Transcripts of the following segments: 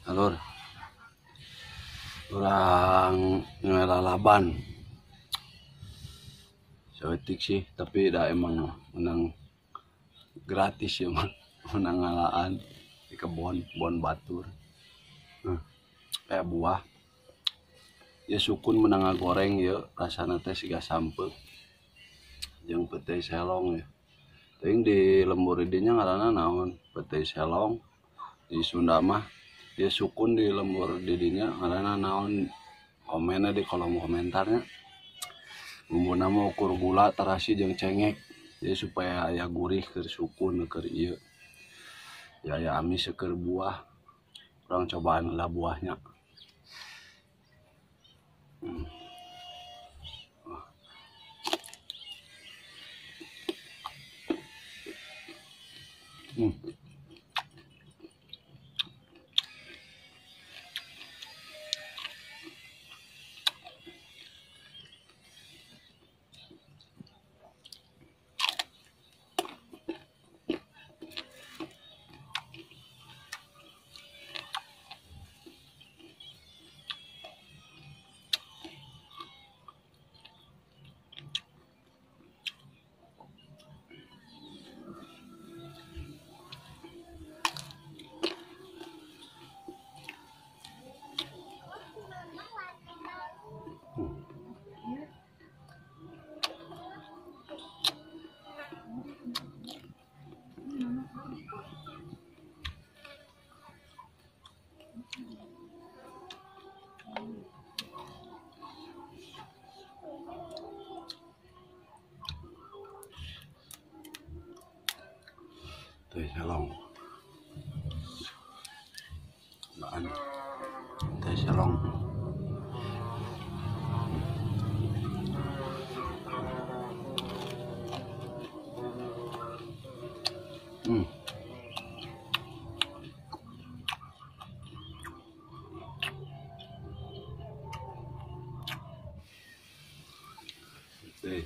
Alur urang ngelalaban saeutik sih, tapi dah emang menang gratis ya mah, menang ngalaan di kebon, kebon batur. Kayak buah ya sukun menang ngagoreng ya, rasana teh siga sampe jeung peuteuy selong ya. Teuing di lembur dinya ngaranna naon, peuteuy selong di Sunda mah ya sukun di lembur didinya ngaranna naon, komennya di kolom komentarnya. Bumbuna mah ukur gula, terasi jeung cengek ya supaya aya gurih keur sukun keur ieu. Ya aya amis keur buah. Urang cobaan lah buahnya. Teh selong. Baan. Teh selong. Teh.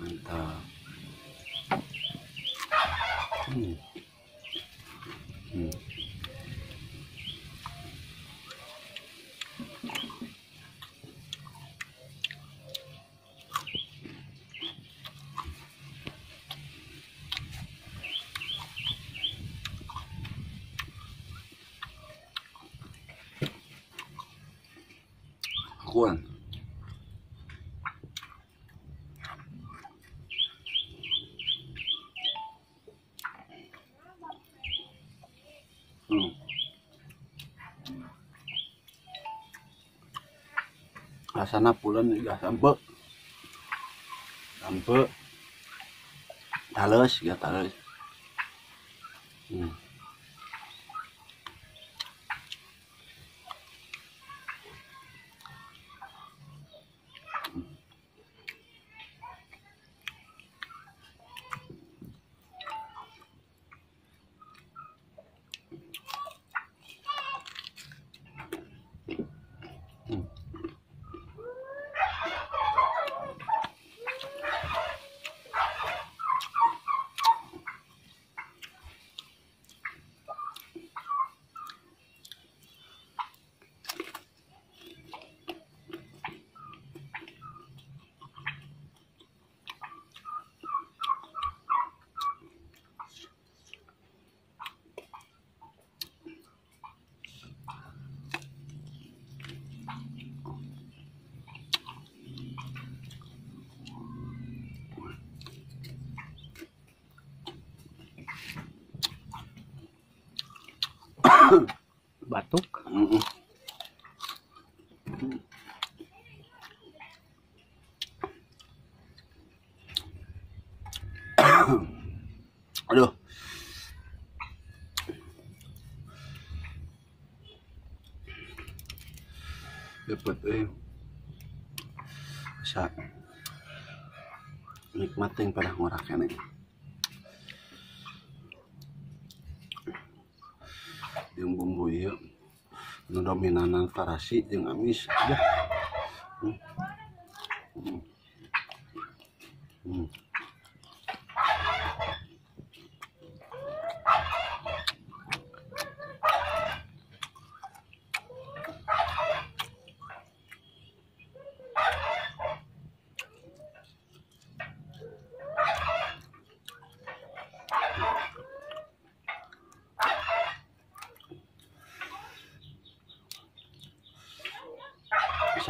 Mantap. Kuan. Rasana pulen juga sampe. Sampe. Tales ya tales. Batuk. Aduh. Dapat bisa nikmatin pada ngorak nih. Yang bumbu ieu nu dominanan tarasi jeung amis aja.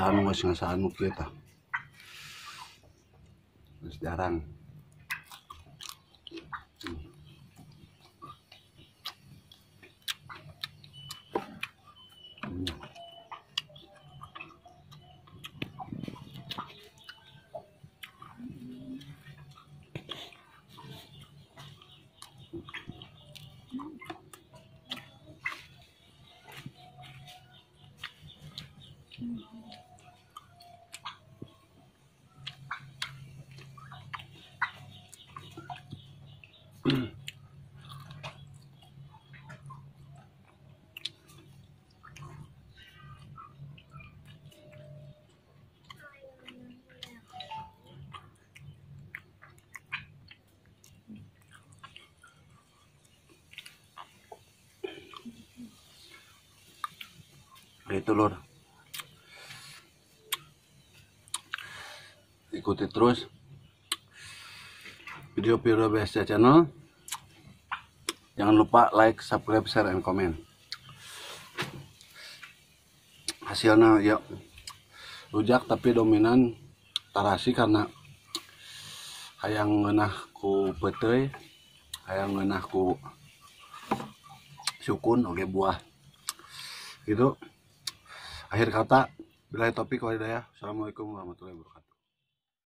Saha nu geus ngasaan nu kieu tah. Geus jarang. Itu lur, ikuti terus video-video BSC Channel. Jangan lupa like, subscribe, share, and comment. Hasilnya ya rujak tapi dominan tarasi karena hayang ngeunah ku peuteuy, hayang ngeunah ku sukun oge buah gitu. Akhir kata, billahi taufik wal hidayah. Assalamualaikum warahmatullahi wabarakatuh.